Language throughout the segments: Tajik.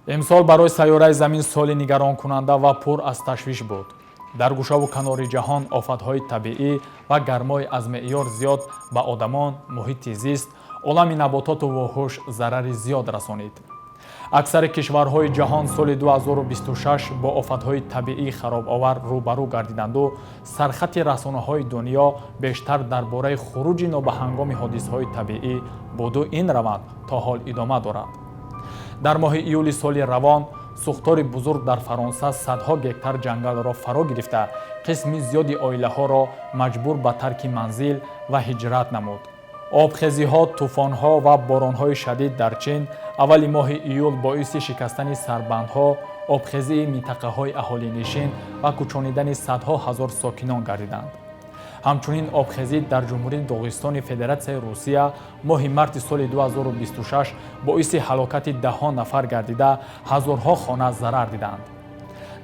Имсол барои сайёраи Замин соли нигаронкунанда ва пур аз ташвиш буд. Дар гӯшаву канори ҷаҳон офатҳои табиӣ ва гармои аз меъёр зиёд ба одамон, муҳити зист, олами набототу вуҳуш зарари зиёд расонид. Аксари кишварҳои ҷаҳон соли 2026 бо офатҳои табиӣ харобовар рӯбарӯ гардиданду сархати расонаҳои дунё бештар дар бораи хуруҷи нобаҳангоми ҳодисаҳои табиӣ буду ин раванд то ҳол идома дорад. Дар моҳи июли соли равон сӯхтори бузург дар Фаронса садҳо гектар ҷангалро фаро гирифта, қисми зиёди оилаҳоро маҷбур ба тарки манзил ва ҳиҷрат намуд. Обхезиҳо, тӯфонҳо ва боронҳои шадид дар Чин аввали моҳи июл боиси шикастани сарбандҳо, обхезии минтақаҳои аҳолинишин ва кӯчонидани садҳо ҳазор сокинон гардиданд. Ҳамчунин обхезӣ дар Ҷумҳурии Доғистони Федератсияи Русия моҳи марти соли 2026 боиси ҳалокати даҳҳо нафар гардида, ҳазорҳо хона зарар диданд.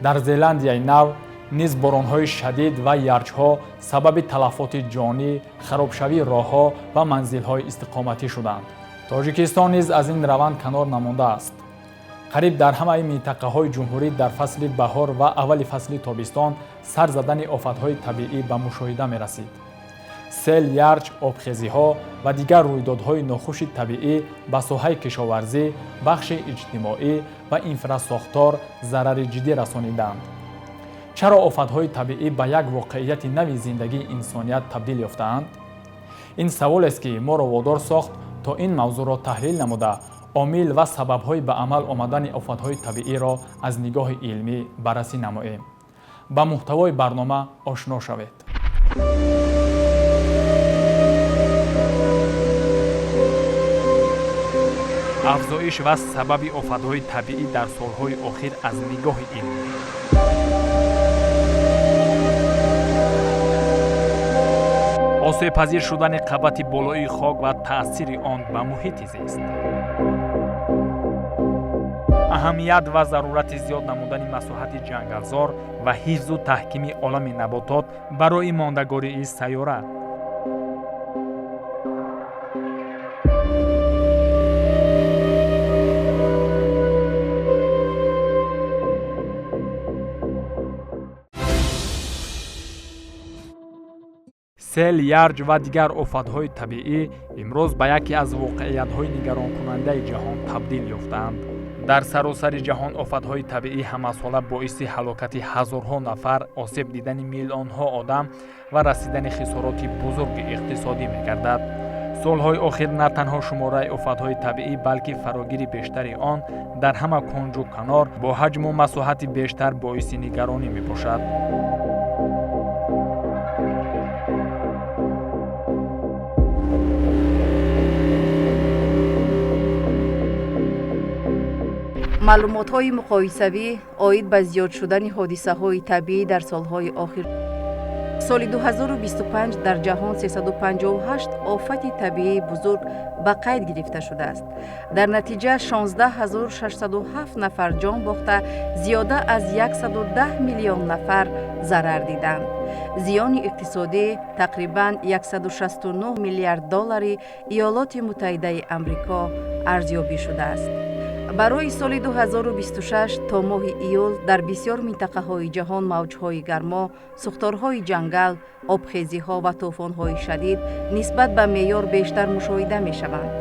Дар Зеландияи Нав низ боронҳои шадид ва ярчҳо сабаби талафоти ҷонӣ, харобшавии роҳҳо ва манзилҳои истиқоматӣ шуданд. Тоҷикистон низ аз ин раванд канор намондааст. Қариб дар ҳамаи минтақаҳои ҷумҳурӣ дар фасли баҳор ва аввали фасли тобистон сар задани офатҳои табиӣ ба мушоҳида мерасид. Сел, ярч, обхезиҳо ва дигар рӯйдодҳои нохуши табиӣ ба соҳаи кишоварзӣ, бахши иҷтимоӣ ва инфрасохтор зарари ҷиддӣ расониданд. Чаро офатҳои табиӣ ба як воқеияти нави зиндагии инсоният табдил ёфтаанд? Ин саволест, ки моро водор сохт, то ин мавзӯъро таҳлил намуда, омил ва сабабҳои ба амал омадани офатҳои табииро аз нигоҳи илмӣ баррасӣ намоем. Ба муҳтавои барнома ошно шавед. Афзоиш ва сабаби офатҳои табиӣ дар солҳои охир аз нигоҳи илмӣ. Осебпазир шудани қабати болоии хок ва таъсири он ба муҳити зист. Аҳамият ва зарурати зиёд намудани масоҳати ҷангалзор ва ҳифзу таҳкими олами наботот барои мондагории сайёра. Сел, ярҷ ва дигар офатҳои табиӣ имрӯз ба яке аз воқеиятҳои нигаронкунандаи ҷаҳон табдил ёфтаанд. Дар саросари ҷаҳон офатҳои табиӣ ҳамасола боиси ҳалокати ҳазорҳо нафар, осеб дидани миллионҳо одам ва расидани хисороти бузурги иқтисодӣ мегардад. Солҳои охир на танҳо шумораи офатҳои табиӣ, балки фарогири бештари он дар ҳама кунҷу канор бо ҳаҷму масоҳати бештар боиси нигаронӣ мебошад. Маълумотҳои муқоисавӣ оид ба зиёд шудани ҳодисаҳои табиӣ дар солҳои охир. Соли 2025 дар ҷаҳон 358 офати табиии бузург ба қайд гирифта шудааст. Дар натиҷа 16607 нафар ҷон бохта, зиёда аз 110 миллион нафар зарар диданд. Зиёни иқтисодӣ тақрибан 169 миллиард доллари Иёлоти Муттаҳидаи Амрико арзёбӣ шудааст. Барои соли 2026 то моҳи июл дар бисёр минтақаҳои ҷаҳон мавҷҳои гармо, сӯхторҳои ҷангал, обхезиҳо ва тӯфонҳои шадид нисбат ба меъёр бештар мушоҳида мешаванд.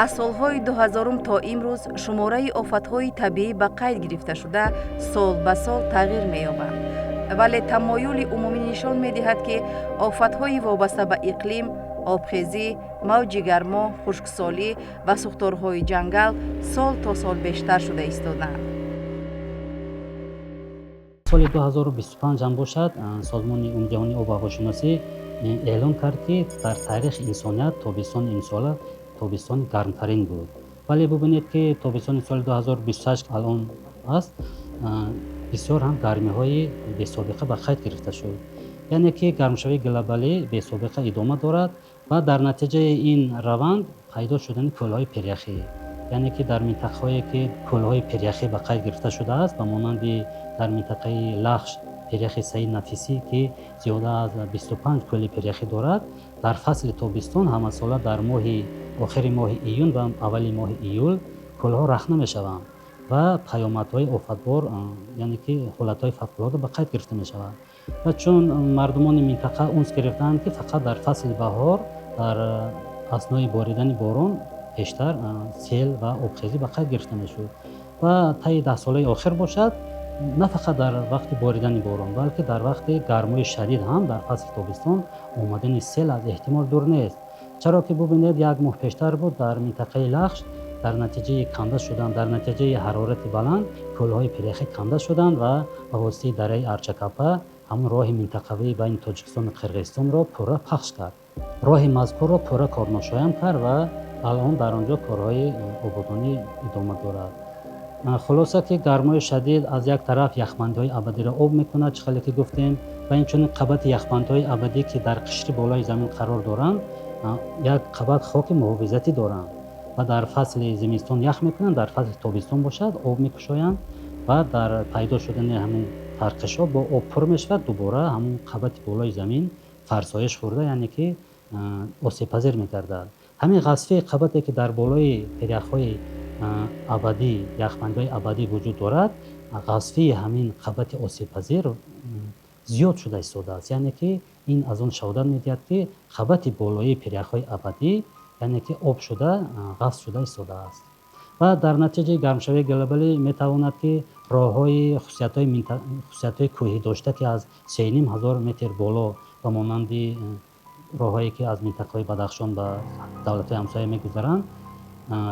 Аз солҳои 2000 то имрӯз шумораи офатҳои табиӣ ба қайд гирифташуда сол ба сол тағйир меёбанд. Вале тамоюли умумӣ нишон медиҳад, ки офатҳои вобаста ба иқлим, обхезӣ, мавҷи гармо, хушксолӣ ва сӯхторҳои ҷангал сол то сол бештар шуда истодаанд. Соли 2025 ҳам бошад, Созмони Умумиҷаҳонии обу ҳавошиносӣ эълон кард, ки дар таърихи инсоният тобистони имсола тобистони гармтарин буд. Вале бубинед, ки тобистони соли 2026 алон аст, бисёр ҳам гармиҳои бесобиқа ба қайд гирифта шуд. Яъне ки гармшавии глобалӣ бесобиқа идома дорад ва дар натиҷаи ин раванд пайдо шудани кӯлҳои пиряхӣ, яъне ки дар минтақаҳое ки кӯлҳои пиряхӣ ба қайд гирифта шудааст, ба монанди дар минтақаи Лахш пиряхи Саид Нафисӣ, ки зиёда аз 25 кӯли пиряхӣ дорад, дар фасли тобистон ҳамасола дар моҳи Охири моҳи июн ва аввали моҳи июл кӯлҳо рахна мешаванд ва паёмадҳои офатбор, яъне ки ҳолатҳои фавқулода ба қайд гирифта мешаванд. Ва чун мардумони минтақа унс гирифтаанд, ки фақат дар фасли баҳор дар аснои боридани борон пештар сел ва обхезӣ ба қайд гирифта мешуд ва таи 10 солаи охир бошад, на фақат дар вақти боридани борон, балки дар вақти гармои шадид ҳам дар фасли тобистон омадани сел аз эҳтимол дур нест. Чаро ки бубинед, як моҳ пештар буд, дар минтақаи Лахш дар натиҷаи канда шудан, дар натиҷаи ҳарорати баланд кӯлҳои пиряхӣ канда шуданд ва ба воситаи дараи Арчакапа ҳамон роҳи минтақавии байни Тоҷикистону Қирғизистонро пурра пахш кард, роҳи мазкурро пурра корношоям кард ва алон дар он ҷо корҳои ободонӣ идома дорад. Хулоса, ки гармои шадид аз як тараф яхбандиҳои абадиро об мекунад, чӣ хеле ки гуфтем, ва инчунин қабати яхбандиҳои абадӣ, ки дар қишри болои замин қарор доранд, як қабат хоки муҳофизатӣ доранд ва дар фасли зимистон ях мекунанд, дар фасли тобистон бошад, об мекушоянд ва дар пайдо шудани ҳамун тарқишҳо бо об пур мешавад. Дубора ҳамун қабати болои замин фарсоиш хӯрда, яъне ки осебпазир мегардад. Ҳамин ғасфии қабате, ки дар болои пиряхҳои абадӣ, яхбандиҳои абадӣ вуҷуд дорад, ғасфии ҳамин қабати осебпазир зиёд шуда истодааст. Яъне ки ин аз он шаҳодат медиҳад, ки қабати болоии пиряхҳои абадӣ, яъне ки об шуда, ғафс шуда истодааст. Ва дар натиҷаи гармшавии глобалӣ метавонад, ки роҳҳои хусусиятҳои кӯҳӣ дошта, ки аз 3500 метр боло, ба монанди роҳҳое, ки аз минтақаҳои Бадахшон ба давлатҳои ҳамсоя мегузаранд,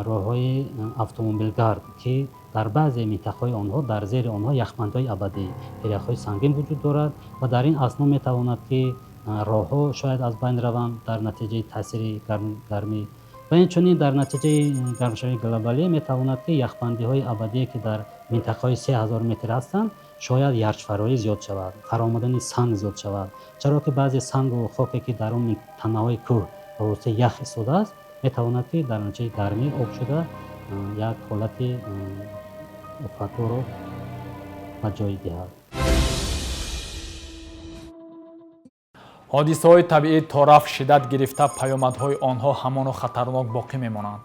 роҳҳои автомобилгард, ки дар баъзе минтақаҳои онҳо дар зери онҳо яхбандҳои абадӣ, пиряхҳои сангин вуҷуд дорад ва дар ин асно метавонад, ки роҳҳо шояд аз байн раванд дар натиҷаи таъсири гармӣ. Ва инчунин дар натиҷаи гармшавии глобалӣ метавонад, ки яхбандиҳои абадие, ки дар минтақаҳои 3000 метр ҳастанд, шояд ярчфароӣ зиёд шавад, фаромадани санг зиёд шавад, чаро ки баъзе сангу хоке, ки дар он танаҳои кӯҳ ба воситаи ях истодааст, метавонад, ки дар натиҷаи гармӣ об шуда, як ҳолати офатборро ба ҷой диҳад. Ҳодисаҳои табиӣ торафт шиддат гирифта, паёмадҳои онҳо ҳамоно хатарнок боқӣ мемонанд.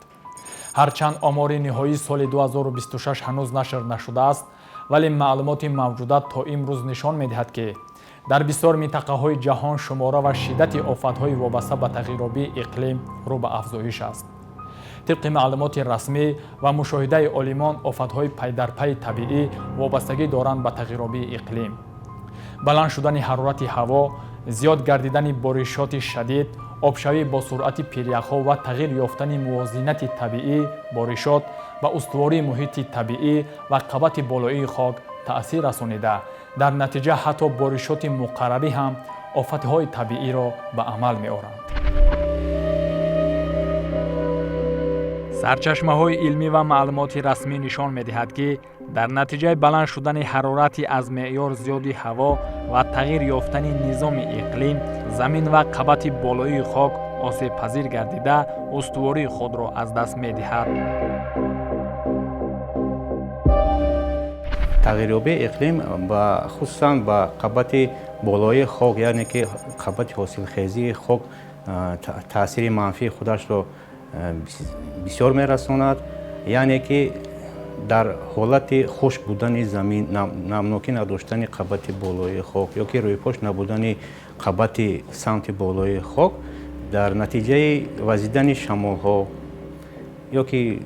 Ҳарчанд омори ниҳоии соли 2026 ҳанӯз нашр нашудааст, вале маълумоти мавҷуда то имрӯз нишон медиҳад, ки дар бисёр минтақаҳои ҷаҳон шумора ва шиддати офатҳои вобаста ба тағйиробии иқлим рӯ ба афзоиш аст. Тибқи маълумоти расмӣ ва мушоҳидаи олимон, офатҳои пайдарпайи табиӣ вобастагӣ доранд ба тағйиробии иқлим. Баланд шудани ҳарорати ҳаво, зиёд гардидани боришоти шадид, обшавӣ бо суръати пиряхҳо ва тағйир ёфтани мувозинати табиӣ боришот ба устувории муҳити табиӣ ва қабати болоии хок таъсир расонида, дар натиҷа ҳатто боришоти муқаррарӣ ҳам офатҳои табииро ба амал меоранд. Сарчашмаҳои илмӣ ва маълумоти расмӣ нишон медиҳад, ки дар натиҷаи баланд шудани ҳарорати аз меъёр зиёди ҳаво ва тағйир ёфтани низоми иқлим, замин ва қабати болоии хок осебпазир гардида, устувории худро аз даст медиҳад. Тағйирёбии иқлим ба хусусан ба қабати болоии хок, яъне ки қабати ҳосилхезии хок, таъсири манфии худашро бисёр мерасонад. Яъне ки дар ҳолати хушк будани замин, намнокӣ надоштани қабати болоии хок ё ки рӯйпош набудани қабати самти болоии хок, дар натиҷаи вазидани шамолҳо ё ки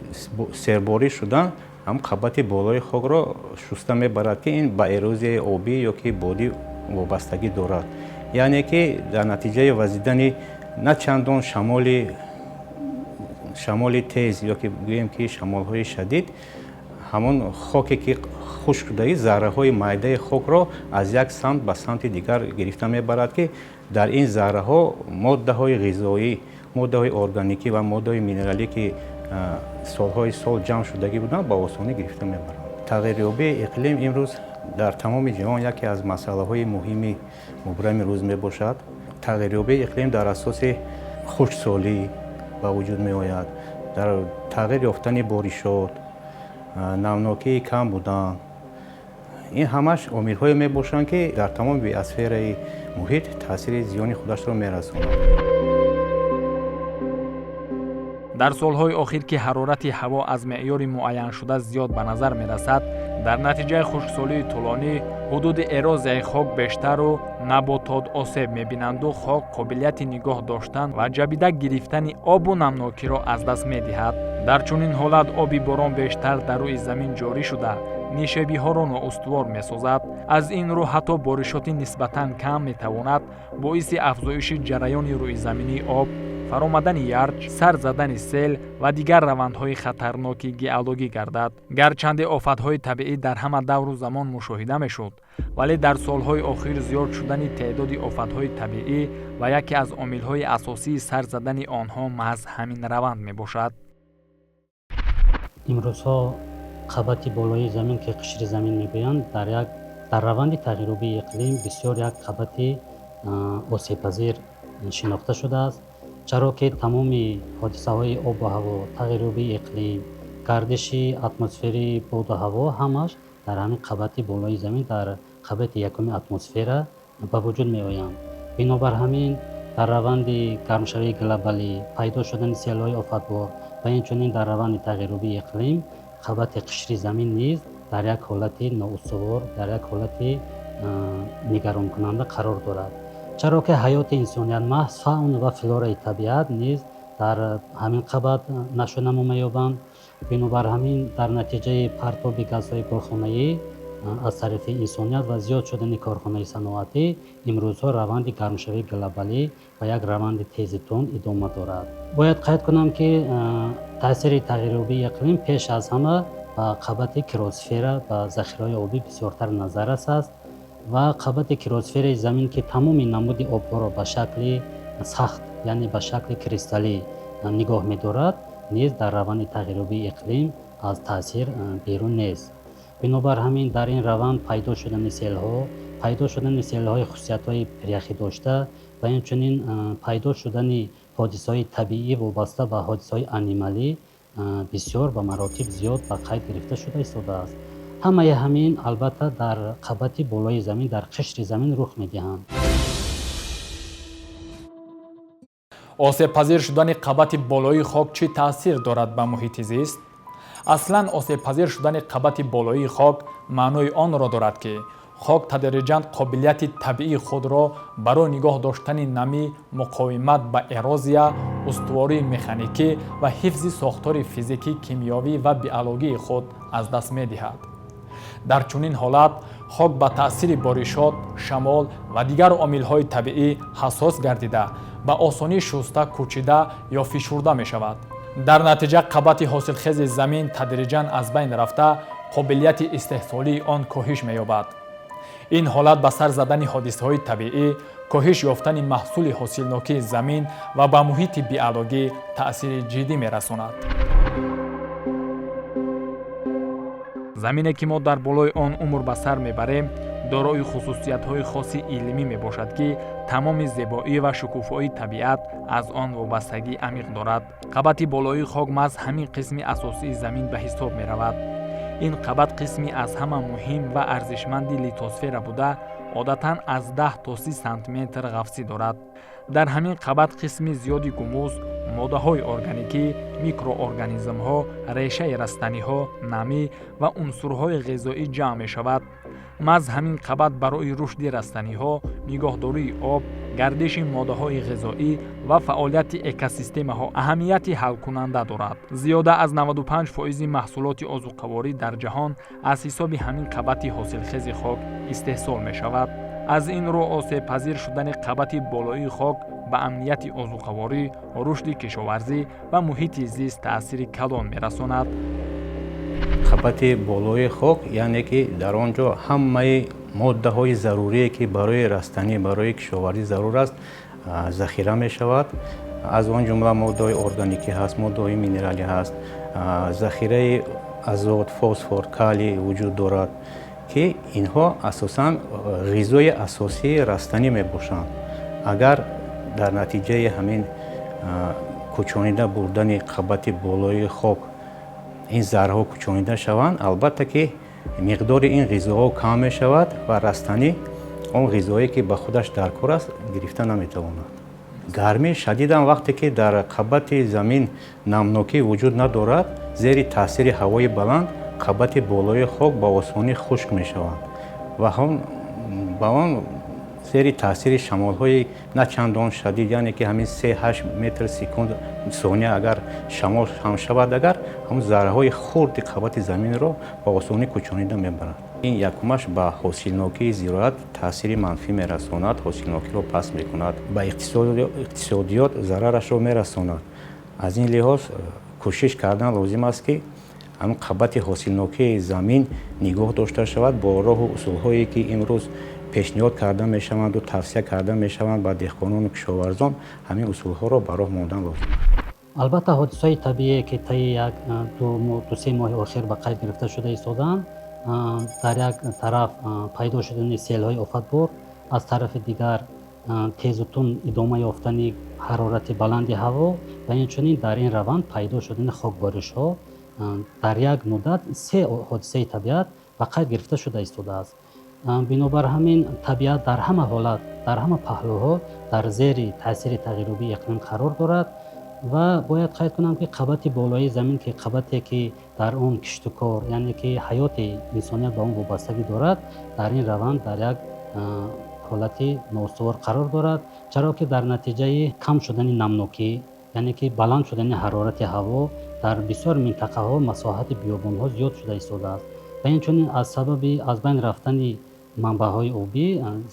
серборӣ шудан, ҳам қабати болои хокро шуста мебарад, ки ин ба эрозияи обӣ ё ки бодӣ вобастагӣ дорад. Яъне ки дар натиҷаи вазидани на чандон шамоли тез ё ки гӯем ки шамолҳои шадид, ҳамон хоке ки хушк шудаи, зарраҳои майдаи хокро аз як самт ба самти дигар гирифта мебарад, ки дар ин зарраҳо моддаҳои ғизоӣ, моддаҳои органикӣ ва моддаҳои минералӣ, ки солҳои сол ҷамъ шудагӣ буданд, ба осонӣ гирифта мебаранд. Тағйирёбии иқлим имрӯз дар тамоми ҷаҳон яке аз масъалаҳои муҳими мубрами рӯз мебошад. Тағйирёбии иқлим дар асоси хушксолӣ ба вуҷуд меояд, дар тағйир ёфтани боришот, намнокии кам будан. Ин ҳамаш омилҳое мебошанд, ки дар тамоми биосфераи муҳит таъсири зиёни худашро мерасонад. Дар солҳои охир, ки ҳарорати ҳаво аз меъёри муайяншуда зиёд ба назар мерасад, дар натиҷаи хушксолии тӯлонӣ ҳудуди эрозияи хок бештару наботот осеб мебинанду хок қобилияти нигоҳ доштан ва ҷабида гирифтани обу намнокиро аз даст медиҳад. Дар чунин ҳолат оби борон бештар дар рӯи замин ҷорӣ шуда, нишебиҳоро ноустувор месозад. Аз ин рӯ ҳатто боришоти нисбатан кам метавонад боиси афзоиши ҷараёни рӯизаминии об, фаромадани ярч, сар задани сел ва дигар равандҳои хатарноки геологӣ гардад. Гарчанде офатҳои табиӣ дар ҳама давру замон мушоҳида мешуд, вале дар солҳои охир зиёд шудани теъдоди офатҳои табиӣ ва яке аз омилҳои асосии сар задани онҳо маҳз ҳамин раванд мебошад. Имрӯзҳо қабати болои замин, ки қишри замин мегӯянд, дар раванди тағйирёбии иқлим бисёр як қабати осебпазир шинохта шудааст, чаро ки тамоми ҳодисаҳои обу ҳаво, тағйирёбии иқлим, гардиши атмосферии боду ҳаво ҳамаш дар ҳамин қабати болои замин, дар қабати якуми атмосфера ба вуҷуд меоянд. Бинобар ҳамин дар раванди гармшавии глобалӣ, пайдо шудани селҳои офатбор ва инчунин дар раванди тағйирёбии иқлим қабати қишри замин низ дар як ҳолати ноустувор, дар як ҳолати нигаронкунанда қарор дорад. Чаро ки ҳаёти инсоният, маҳз фауна ва флораи табиат низ дар ҳамин қабат нашъунамо меёбанд. Бинобар ҳамин дар натиҷаи партоби газҳои гулхонаӣ аз тарафи инсоният ва зиёд шудани корхонаи саноатӣ имрӯзҳо раванди гармшавии глобалӣ ба як раванди тези тунд идома дорад. Бояд қайд кунам, ки таъсири тағйирёбии иқлим пеш аз ҳама ба қабати криосфера, ба захираҳои обӣ бисёртар назаррас аст ва қабати криосфераи замин, ки тамоми намуди обҳоро ба шакли сахт, яъне ба шакли кристаллӣ нигоҳ медорад, низ дар раванди тағйирёбии иқлим аз таъсир берун нест. Бинобар ҳамин дар ин раванд пайдо шудани селҳо, пайдо шудани селҳои хусусиятҳои пиряхӣ дошта ва инчунин пайдо шудани ҳодисаҳои табиӣ вобаста ба ҳодисаҳои анималӣ бисёр ба маротиб зиёд ба қайд гирифта шуда истодааст. Ҳамаи ҳамин албатта дар қабати болои замин, дар қишри замин рух медиҳанд. Осебпазир шудани қабати болоии хок чӣ таъсир дорад ба муҳити зист? Аслан осебпазир шудани қабати болоии хок маънои онро дорад, ки хок тадриҷан қобилияти табиии худро барои нигоҳ доштани намӣ, муқовимат ба эрозия, устувории механикӣ ва ҳифзи сохтори физикӣ, кимиёвӣ ва биологии худ аз даст медиҳад. Дар чунин ҳолат хок ба таъсири боришот, шамол ва дигар омилҳои табиӣ ҳассос гардида, ба осонӣ шуста, кӯчида ё фишурда мешавад. Дар натиҷа қабати ҳосилхези замин тадриҷан аз байн рафта, қобилияти истеҳсолии он коҳиш меёбад. Ин ҳолат ба сар задани ҳодисаҳои табиӣ, коҳиш ёфтани маҳсули ҳосилнокии замин ва ба муҳити биологӣ таъсири ҷиддӣ мерасонад. Замине, ки мо дар болои он умр ба сар мебарем, дорои хусусиятҳои хоси илмӣ мебошад, ки тамоми зебоӣ ва шукуфоии табиат аз он вобастагии амиқ дорад. Қабати болоии хок маҳз ҳамин қисми асосии замин ба ҳисоб меравад. Ин қабат қисми аз ҳама муҳим ва арзишманди литосфера буда, одатан аз 10 то 30 сантиметр ғафсӣ дорад. Дар ҳамин қабат қисми зиёди гумус, моддаҳои органикӣ, микроорганизмҳо, решаи растаниҳо, намӣ ва унсурҳои ғизоӣ ҷамъ мешавад. Маҳз ҳамин қабат барои рушди растаниҳо, нигоҳдории об, гардиши моддаҳои ғизоӣ ва фаъолияти экосистемаҳо аҳамияти ҳалкунанда дорад. Зиёда аз 95% маҳсулоти озуқаворӣ дар ҷаҳон аз ҳисоби ҳамин қабати ҳосилхези хок истеҳсол мешавад. Аз ин рӯ осебпазир шудани қабати болоии хок ба амнияти озуқаворӣ, рушди кишоварзӣ ва муҳити зист таъсири калон мерасонад. Қабати болои хок, яъне ки дар он ҷо ҳамаи моддаҳои зарурие, ки барои растанӣ, барои кишоварзӣ зарур аст, захира мешавад. Аз он ҷумла моддаҳои органикӣ ҳаст, моддаҳои минералӣ ҳаст, захираи азот, фосфор, калий вуҷуд дорад, ки инҳо асосан ғизои асосии растанӣ мебошанд. Агар дар натиҷаи ҳамин кӯчонида бурдани қабати болои хок ин зарраҳо кӯчонида шаванд, албатта ки миқдори ин ғизоҳо кам мешавад ва растанӣ он ғизое, ки ба худаш даркор аст, гирифта наметавонад. Гармии шадидам вақте ки дар қабати замин намнокӣ вуҷуд надорад, зери таъсири ҳавои баланд қабати болои хок ба осонӣ хушк мешавад ва ба он зери таъсири шамолҳои на чандон шадид, яъне ки ҳамин 3-8 метр секунд сония агар шамол ҳам шавад, агар ҳамун зарраҳои хурди қабати заминро ба осонӣ кӯчонида мебарад. Ин якумаш ба ҳосилнокии зироат таъсири манфӣ мерасонад, ҳосилнокиро паст мекунад, ба иқтисодиёт зарарашро мерасонад. Аз ин лиҳоз кӯшиш кардан лозим аст, ки ҳамин қабати ҳосилнокии замин нигоҳ дошта шавад бо роҳу усулҳое, ки имрӯз пешниҳод карда мешаванду тавсия карда мешаванд ба деҳқонону кишоварзон. Ҳамин усулҳоро ба роҳ мондан лозим. Албатта, ҳодисаҳои табиие, ки таи як ду се моҳи охир ба қайд гирифта шуда истодаанд, дар як тараф пайдо шудани селҳои офатбор, аз тарафи дигар тезу тунд идома ёфтани ҳарорати баланди ҳаво ва инчунин дар ин раванд пайдо шудани хокборишҳо, дар як муддат се ҳодисаи табиат ба қайд гирифта шуда истодааст. Бинобар ҳамин, табиат дар ҳама ҳолат, дар ҳама паҳлӯҳо дар зери таъсири тағйирёбии иқлим қарор дорад. Ва бояд қайд кунам, ки қабати болоии замин, ки қабате ки дар он киштукор, яъне ки ҳаёти инсоният ба он вобастагӣ дорад, дар ин раванд дар як ҳолати ноустувор қарор дорад, чаро ки дар натиҷаи кам шудани намнокӣ, яъне ки баланд шудани ҳарорати ҳаво, дар бисёр минтақаҳо масоҳати биёбонҳо зиёд шуда истодааст ва инчунин аз сабаби аз байн рафтани манбаъҳои обӣ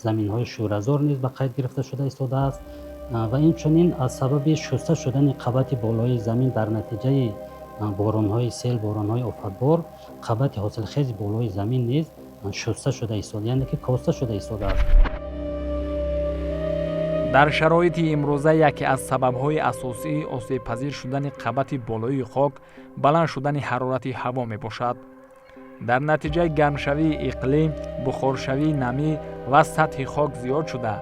заминҳои шӯразор низ ба қайд гирифта шуда истодааст ва инчунин аз сабаби шуста шудани қабати болоии замин дар натиҷаи боронҳои сел, боронҳои офатбор, қабати ҳосилхези болои замин низ шуста шуда истода, яъне ки коста шуда истодааст. Дар шароити имрӯза яке аз сабабҳои асосии осебпазир шудани қабати болоии хок баланд шудани ҳарорати ҳаво мебошад. Дар натиҷаи гармшавии иқлим бухоршавии намӣ ва сатҳи хок зиёд шуда,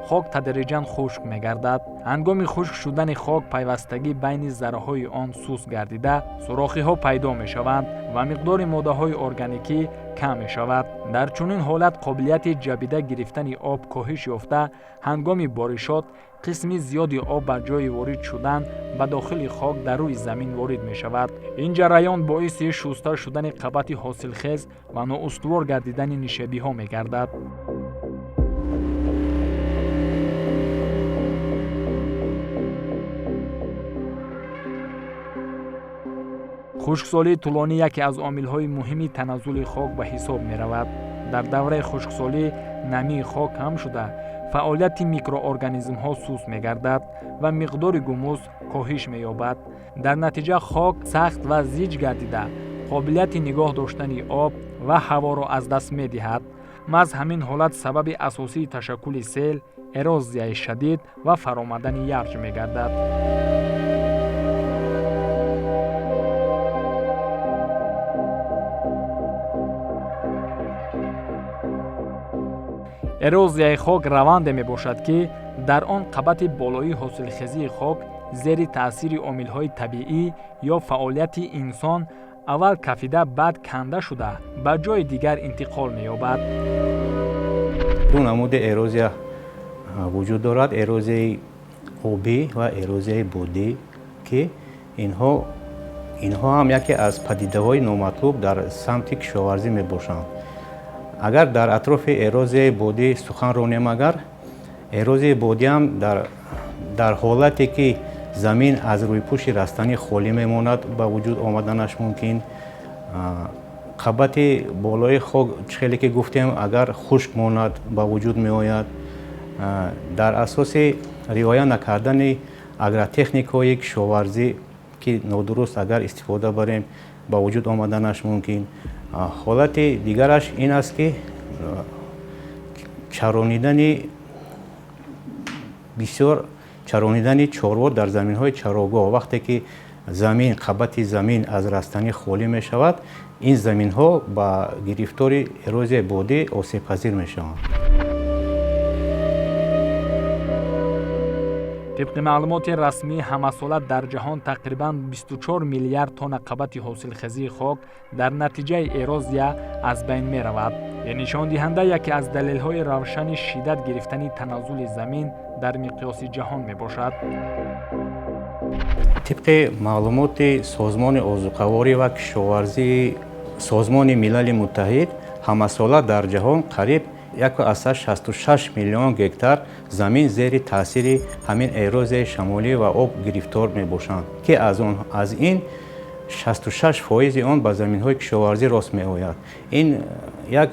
хок тадриҷан хушк мегардад. Ҳангоми хушк шудани хок пайвастагӣ байни зарраҳои он суст гардида, сурохиҳо пайдо мешаванд ва миқдори моддаҳои органикӣ кам мешавад. Дар чунин ҳолат қобилияти ҷабида гирифтани об коҳиш ёфта, ҳангоми боришот қисми зиёди об ба ҷои ворид шудан ба дохили хок дар рӯи замин ворид мешавад. Ин ҷараён боиси шуста шудани қабати ҳосилхез ва ноустувор гардидани нишебиҳо мегардад. Хушксолии тӯлонӣ яке аз омилҳои муҳими таназзули хок ба ҳисоб меравад. Дар давраи хушксолӣ намии хок кам шуда, фаъолияти микроорганизмҳо суст мегардад ва миқдори гумус коҳиш меёбад. Дар натиҷа хок сахт ва зиҷ гардида, қобилияти нигоҳ доштани об ва ҳаворо аз даст медиҳад. Маҳз ҳамин ҳолат сабаби асосии ташаккули сел, эрозияи шадид ва фаромадани ярҷ мегардад. Эрозияи хок раванде мебошад, ки дар он қабати болоии ҳосилхезии хок зери таъсири омилҳои табиӣ ё фаъолияти инсон аввал кафида, баъд канда шуда, ба ҷои дигар интиқол меёбад. Ду намуди эрозия вуҷуд дорад: эрозияи обӣ ва эрозияи бодӣ, ки инҳо ҳам яке аз падидаҳои номатлуб дар самти кишоварзӣ мебошанд. Агар дар атрофи эрозияи бодӣ сухан ронем, агар эрозияи бодӣ ҳам дар ҳолате ки замин аз рӯйпӯши растанӣ холӣ мемонад, ба вуҷуд омаданаш мумкин. Қабати болои хок, чӣ хеле ки гуфтем, агар хушк монад, ба вуҷуд меояд. Дар асоси риоя накардани агротехникаҳои кишоварзӣ, ки нодуруст агар истифода барем, ба вуҷуд омаданаш мумкин. Ҳолати дигараш ин аст, ки чаронидани бисёр, чаронидани чорво дар заминҳои чарогоҳ. Вақте ки замин, қабати замин аз растанӣ холӣ мешавад, ин заминҳо ба гирифтори эрозияи бодӣ осебпазир мешаванд. Тибқи маълумоти расмӣ, ҳамасола дар ҷаҳон тақрибан 24 миллиард тонна қабати ҳосилхезии хок дар натиҷаи эрозия аз байн меравад. Ин нишондиҳанда яке аз далелҳои равшани шиддат гирифтани таназзули замин дар миқёси ҷаҳон мебошад. Тибқи маълумоти Созмони озуқаворӣ ва кишоварзии Созмони Милали Муттаҳид, ҳамасола дар ҷаҳон қариб 1,66 миллион гектар замин зери таъсири ҳамин эрозияи шамолӣ ва об гирифтор мебошанд, ки аз ин 66% он ба заминҳои кишоварзӣ рост меояд. Ин як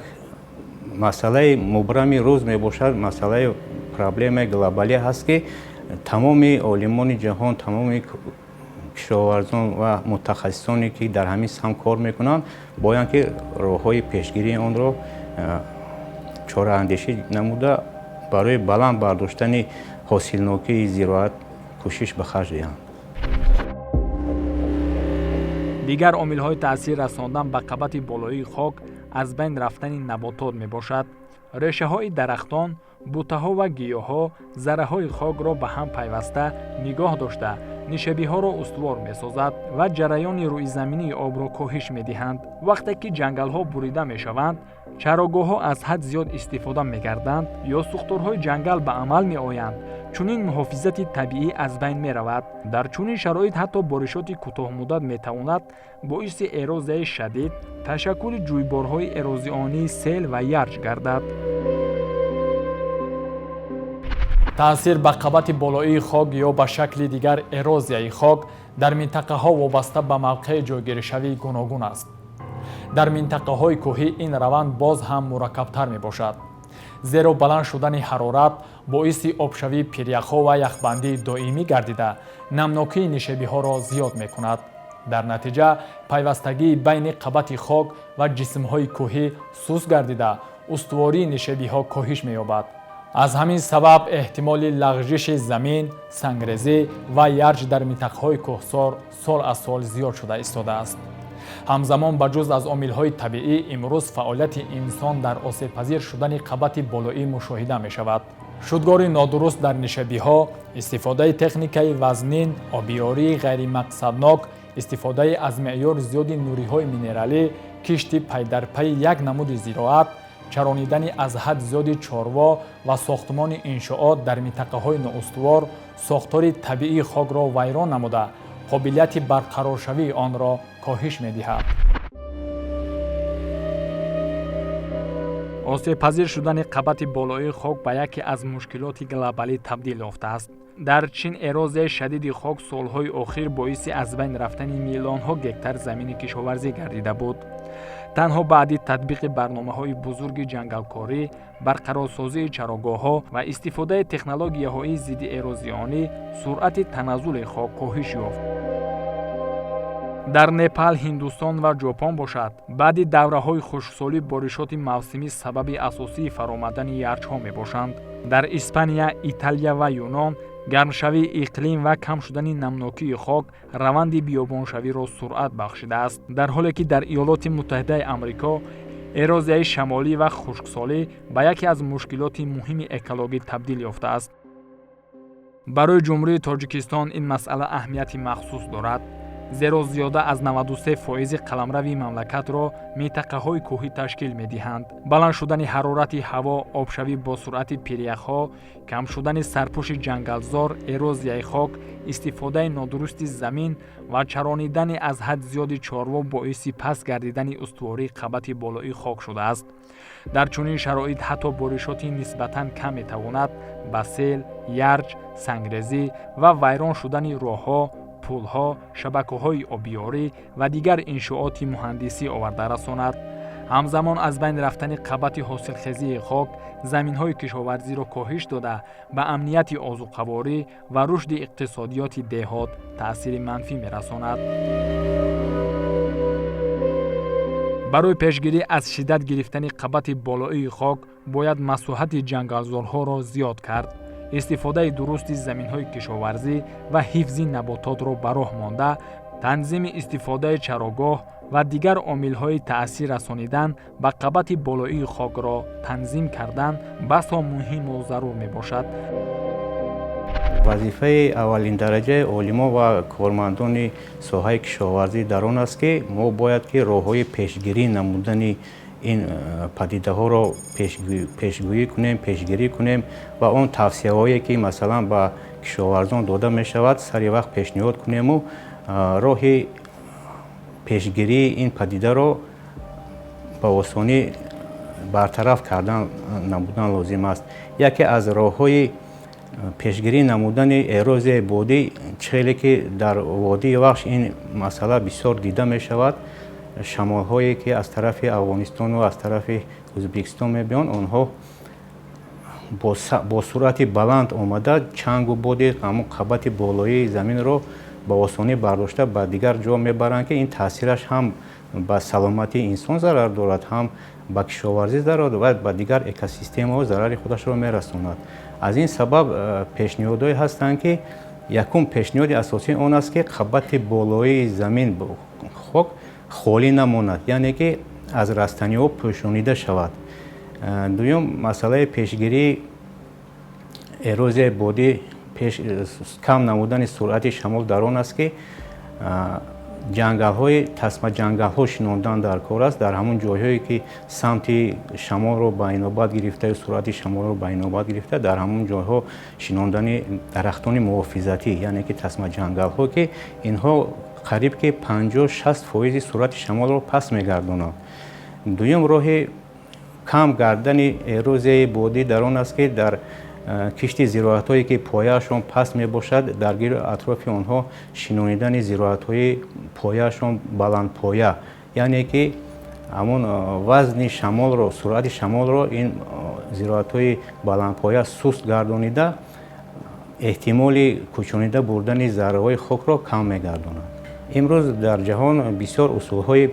масъалаи мубрами рӯз мебошад, масъалаи проблемаи глобалӣ ҳаст, ки тамоми олимони ҷаҳон, тамоми кишоварзон ва мутахассисоне, ки дар ҳамин самт кор мекунанд, боянд ки роҳҳои пешгирии онро чораандешӣ намуда, барои баланд бардоштани ҳосилнокии зироат кӯшиш ба харҷ диҳанд. Дигар омилҳои таъсир расондан ба қабати болоии хок аз байн рафтани наботот мебошад. Решаҳои дарахтон, бутаҳо ва гиёҳҳо зарраҳои хокро ба ҳам пайваста нигоҳ дошта, нишебиҳоро устувор месозад ва ҷараёни рӯизаминии обро коҳиш медиҳанд. Вақте ки ҷангалҳо бурида мешаванд, чарогоҳҳо аз ҳад зиёд истифода мегарданд ё сӯхторҳои ҷангал ба амал меоянд, чунин муҳофизати табиӣ аз байн меравад. Дар чунин шароит ҳатто боришоти кӯтоҳмуддат метавонад боиси эрозияи шадид, ташаккули ҷӯйборҳои эрозионии сел ва ярҷ гардад. Таъсир ба қабати болоии хок ё ба шакли дигар эрозияи хок дар минтақаҳо вобаста ба мавқеи ҷойгиршавии гуногун аст. Дар минтақаҳои кӯҳӣ ин раванд боз ҳам мураккабтар мебошад, зеро баланд шудани ҳарорат боиси обшавии пиряхҳо ва яхбандии доимӣ гардида, намнокии нишебиҳоро зиёд мекунад. Дар натиҷа пайвастагии байни қабати хок ва ҷисмҳои кӯҳӣ суст гардида, устувории нишебиҳо коҳиш меёбад. Аз ҳамин сабаб эҳтимоли лағжиши замин, сангрезӣ ва ярҷ дар минтақаҳои кӯҳсор сол аз сол зиёд шуда истодааст. Ҳамзамон, ба ҷуз аз омилҳои табиӣ, имрӯз фаъолияти инсон дар осебпазир шудани қабати болоӣ мушоҳида мешавад. Шудгори нодуруст дар нишебиҳо, истифодаи техникаи вазнин, обиёрии ғайримақсаднок, истифодаи аз меъёр зиёди нуриҳои минералӣ, кишти пайдарпайи як намуди зироат, чаронидани аз ҳад зиёди чорво ва сохтмони иншоот дар минтақаҳои ноустувор сохтори табиии хокро вайрон намуда, қобилияти барқароршавии онро коҳиш медиҳад. Осебпазир шудани қабати болоии хок ба яке аз мушкилоти глобалӣ табдил ёфтааст. Дар Чин эрозияи шадиди хок солҳои охир боиси аз байн рафтани миллионҳо гектар замини кишоварзӣ гардида буд. Танҳо баъди татбиқи барномаҳои бузурги ҷангалкорӣ, барқарорсозии чарогоҳҳо ва истифодаи технологияҳои зиддиэрозионӣ суръати таназзули хок коҳиш ёфт. Дар Непал, Ҳиндустон ва Ҷопон бошад, баъди давраҳои хушксолӣ боришоти мавсимӣ сабаби асосии фаромадани ярчҳо мебошанд. Дар Испания, Италия ва Юнон гармшавии иқлим ва кам шудани намнокии хок раванди биёбоншавиро суръат бахшидааст, дар ҳоле ки дар Иёлоти Муттаҳидаи Амрико эрозияи шамолӣ ва хушксолӣ ба яке аз мушкилоти муҳими экологӣ табдил ёфтааст. Барои Ҷумҳурии Тоҷикистон ин масъала аҳамияти махсус дорад, зеро зиёда аз 93% қаламрави мамлакатро минтақаҳои кӯҳӣ ташкил медиҳанд. Баланд шудани ҳарорати ҳаво, обшавӣ бо суръати пиряхҳо, кам шудани сарпӯши ҷангалзор, эрозияи хок, истифодаи нодурусти замин ва чаронидани аз ҳад зиёди чорво боиси паст гардидани устувории қабати болоии хок шудааст. Дар чунин шароит ҳатто боришоти нисбатан кам метавонад ба сел, ярҷ, сангрезӣ ва вайрон шудани роҳҳо, пулҳо, шабакаҳои обиёрӣ ва дигар иншооти муҳандисӣ оварда расонад. Ҳамзамон, аз байн рафтани қабати ҳосилхезии хок заминҳои кишоварзиро коҳиш дода, ба амнияти озуқаворӣ ва рушди иқтисодиёти деҳот таъсири манфӣ мерасонад. Барои пешгирӣ аз шиддат гирифтани қабати болоии хок бояд масоҳати ҷангалзорҳоро зиёд кард, истифодаи дурусти заминҳои кишоварзӣ ва ҳифзи набототро ба роҳ монда, танзими истифодаи чарогоҳ ва дигар омилҳои таъсир расонидан ба қабати болоии хокро танзим кардан басо муҳиму зарур мебошад. Вазифаи аввалиндараҷаи олимон ва кормандони соҳаи кишоварзӣ дар он аст, ки мо бояд ки роҳҳои пешгирӣ намудани ин падидаҳоро пешгӯӣ кунем, пешгирӣ кунем ва он тавсияҳое, ки масалан ба кишоварзон дода мешавад, сари вақт пешниҳод кунему роҳи пешгирии ин падидаро ба осонӣ бартараф кардан намудан лозим аст. Яке аз роҳҳои пешгирӣ намудани эрозияи бодӣ, хеле ки дар водии Вахш ин масъала бисёр дида мешавад, шамолҳое ки аз тарафи Афғонистону аз тарафи Ӯзбекистон мебиёнд, онҳо бо суръати баланд омада, чангу боди ҳамон қабати болоии заминро ба осонӣ бардошта ба дигар ҷо мебаранд, ки ин таъсираш ҳам ба саломатии инсон зарар дорад, ҳам ба кишоварзӣ зарар ва ба дигар экосистемаҳо зарари худашро мерасонад. Аз ин сабаб пешниҳодҳое ҳастанд, ки якум пешниҳоди асосӣ он аст, ки қабати болоии замин, хок холӣ намонад, яъне ки аз растаниҳо пӯшонида шавад. Дуюм, масъалаи пешгирии эрозияи бодӣ, кам намудани суръати шамол дар он аст, ки ҷангалҳои тасмаҷангалҳо шинондан дар кор аст. Дар ҳамон ҷойҳое, ки самти шамолро ба инобат гирифта ё суръати шамолро ба инобат гирифта, дар ҳамон ҷойҳо шинондани дарахтони муҳофизатӣ, яъне ки тасмаҷангалҳо, ки инҳо қариб ки 50-60% суръати шамолро паст мегардонанд. Дуюм роҳи кам гардани эрозияи бодӣ дар он аст, ки дар кишти зироатҳое, ки пояашон паст мебошад, дар гирду атрофи онҳо шинонидани зироатҳои пояашон баландпоя, яъне ки ҳамон вазни шамолро, суръати шамолро ин зироатҳои баландпоя суст гардонида, эҳтимоли кӯчонида бурдани зарраҳои хокро кам мегардонад. Имрӯз дар ҷаҳон бисёр усулҳои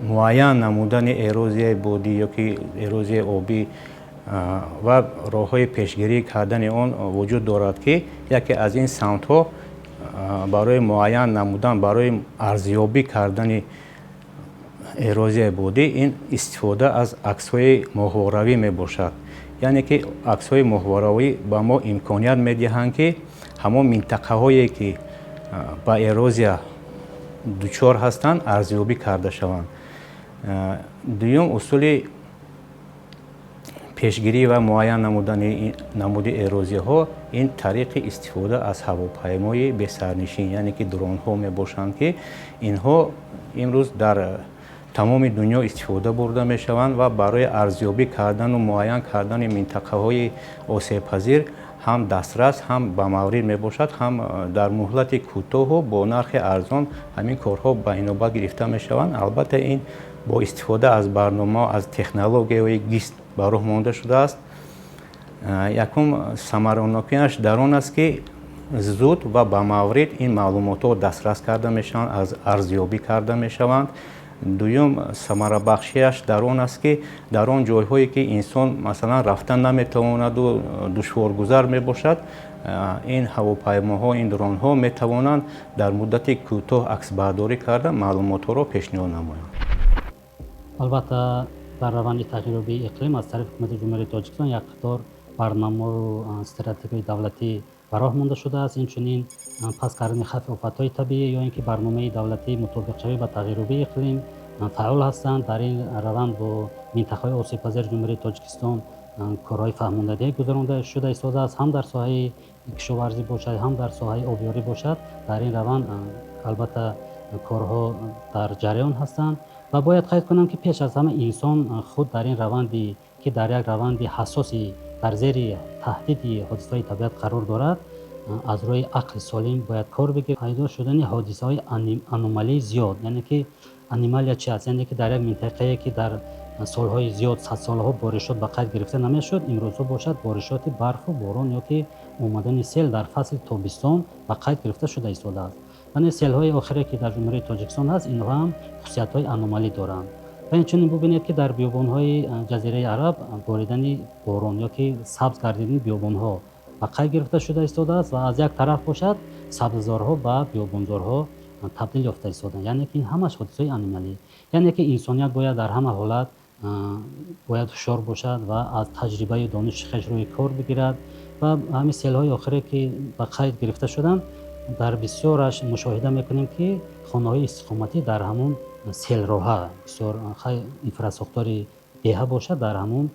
муайян намудани эрозияи бодӣ ё ки эрозияи обӣ ва роҳҳои пешгирӣ кардани он вуҷуд дорад, ки яке аз ин самтҳо барои муайян намудан, барои арзёбӣ кардани эрозияи бодӣ ин истифода аз аксҳои моҳворавӣ мебошад. Яъне ки аксҳои моҳворавӣ ба мо имконият медиҳанд, ки ҳамон минтақаҳое, ки ба эрозия дучор ҳастанд, арзёбӣ карда шаванд. Дуюм усули пешгирӣ ва муайян намудани намуди эрозияҳо ин тариқи истифода аз ҳавопаймои бесарнишин, яъне ки дронҳо мебошанд, ки инҳо имрӯз дар тамоми дунё истифода бурда мешаванд ва барои арзёбӣ кардану муайян кардани минтақаҳои осебпазир ҳам дастрас, ҳам ба маврид мебошад, ҳам дар муҳлати кӯтоҳу бо нархи арзон ҳамин корҳо ба инобат гирифта мешаванд. Албатта, ин бо истифода аз барнома, аз технологияҳои ГИС ба роҳ монда шудааст. Якум самаранокиаш дар он аст, ки зуд ва ба маврид ин маълумотҳо дастрас карда мешаванд, аз арзёбӣ карда мешаванд. Дуюм самарабахшиаш дар он аст, ки дар он ҷойҳое, ки инсон масалан рафтан наметавонаду душворгузар мебошад, ин ҳавопаймоҳо, ин дронҳо метавонанд дар муддати кӯтоҳ аксбардорӣ карда, маълумотҳоро пешниҳод намоянд. Албатта, дар раванди тағйирёбии иқлим аз тарафи Ҳукумати Ҷумҳурии Тоҷикистон як қатор барномаву стратегияи давлатӣ ба роҳ монда шудааст. Инчунин паст кардани хавфи офатҳои табиӣ ё ин ки барномаи давлатии мутобиқшавӣ ба тағйирёбии иқлим фаъол ҳастанд. Дар ин раванд бо минтақаҳои осебпазири Ҷумҳурии Тоҷикистон корҳои фаҳмондадиҳӣ гузаронда шуда истодааст. Ҳам дар соҳаи кишоварзӣ бошад, ҳам дар соҳаи обёрӣ бошад, дар ин раванд албатта корҳо дар ҷараён ҳастанд. Ва бояд қайд кунам, ки пеш аз ҳама инсон худ дар ин раванди, ки дар як раванди ҳассоси дар зери таҳдиди ҳодисаҳои табиат қарор дорад, аз рӯи ақли солим бояд кор бигирад. Пайдо шудани ҳодисаҳои аномалии зиёд, яъне ки аномалия чи аст? Яъне ки дар як минтақае, ки дар солҳои зиёд, садсолаҳо боришот ба қайд гирифта намешуд, имрӯзҳо бошад боришоти барфу борон ё ки омадани сел дар фасли тобистон ба қайд гирифта шуда истодааст. Яъне селҳои охире, ки дар Ҷумҳурии Тоҷикистон ҳаст, инҳо ҳам хусусиятҳои аномалӣ доранд. Ва инчунин бубинед, ки дар биёбонҳои Ҷазираи Араб боридани борон ё ки сабз гардидани биёбонҳо ба қайд гирифта шуда истодааст ва аз як тараф бошад сабзазорҳо ба биёбонзорҳо табдил ёфта истоданд. Яъне ки ин ҳамаш ҳодисаҳои аномалӣ, яъне ки инсоният бояд дар ҳама ҳолат бояд ҳушёр бошад ва аз таҷрибаю дониши хеш рӯи кор бигирад. Ва ҳамин селҳои охире, ки ба қайд гирифта шуданд, дар бисёраш мушоҳида мекунем, ки хонаҳои истиқоматӣ дар ҳамун селроҳа, бисёр инфрасохтори деҳа бошад, дар ҳамун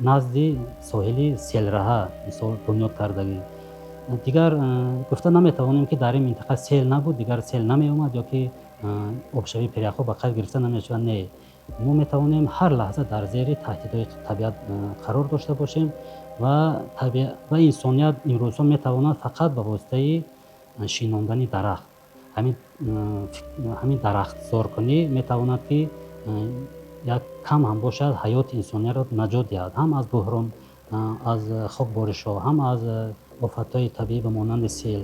назди соҳили селраҳа мисол бунёд кардагӣ. Дигар гуфта наметавонем, ки дар ин минтақа сел набуд, дигар сел намеомад ё ки обшавии пиряхҳо ба қайд гирифта намешавад. Не, мо метавонем ҳар лаҳза дар зери таҳдидҳои табиат қарор дошта бошем ва инсоният имрӯзҳо метавонад фақат ба воситаи шинондани дарахт, ҳамин дарахтзоркунӣ метавонад, ки як кам ҳам бошад, ҳаёти инсониятро наҷот диҳад, ҳам аз буҳрон, аз хокборишҳо, ҳам аз офатҳои табиӣ ба монанди сел,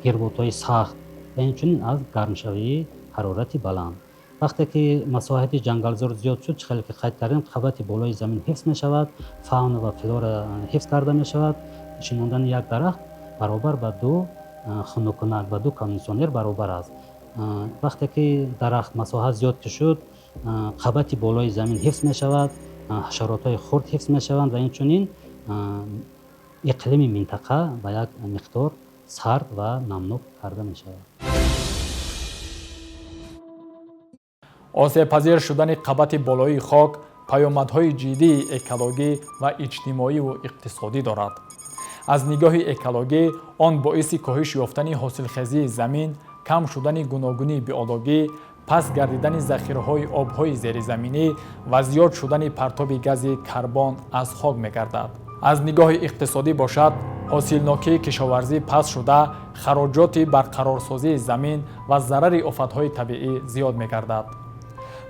гирботҳои сахт ва инчунин аз гармшавии ҳарорати баланд. Вақте ки масоҳати ҷангалзор зиёд шуд, чӣ хеле ки қайд кардем, қабати болои замин ҳифз мешавад, фауна ва флора ҳифз карда мешавад. Шинондани як дарахт баробар ба ду хунуккунак, ба ду кондитсионер баробар аст. Вақте ки дарахт масоҳат зиёд ки шуд, қабати болои замин ҳифз мешавад, ҳашаротҳои хурд ҳифз мешаванд ва инчунин иқлими минтақа ба як миқдор сард ва намнок карда мешавад. Осебпазир шудани қабати болоии хок паёмадҳои ҷиддии экологӣ ва иҷтимоиву иқтисодӣ дорад. Аз нигоҳи экологӣ он боиси коҳиш ёфтани ҳосилхезии замин, кам шудани гуногунии биологӣ, пас гардидани захираҳои обҳои зеризаминӣ ва зиёд шудани партоби гази карбон аз хок мегардад. Аз нигоҳи иқтисодӣ бошад, ҳосилнокии кишоварзӣ паст шуда, хароҷоти барқарорсозии замин ва зарари офатҳои табиӣ зиёд мегардад.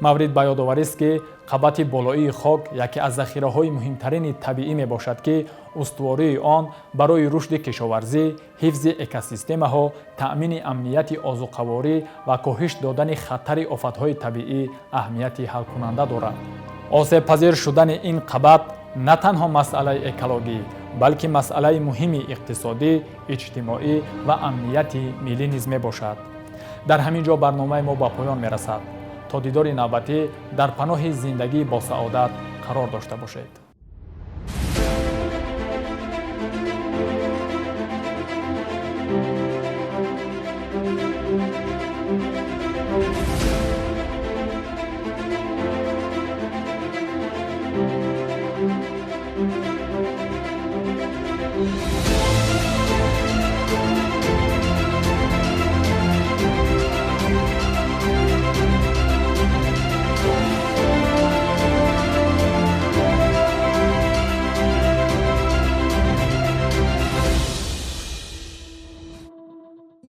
Маврид ба ёдоварист, ки қабати болоии хок яке аз захираҳои муҳимтарини табиӣ мебошад, ки устувории он барои рушди кишоварзӣ, ҳифзи экосистемаҳо, таъмини амнияти озуқаворӣ ва коҳиш додани хатари офатҳои табиӣ аҳамияти ҳалкунанда дорад. Осебпазир шудани ин қабат на танҳо масъалаи экологӣ, балки масъалаи муҳими иқтисодӣ, иҷтимоӣ ва амнияти миллӣ низ мебошад. Дар ҳамин ҷо барномаи мо ба поён мерасад. То дидори навбатӣ дар паноҳи зиндагии босаодат қарор дошта бошед.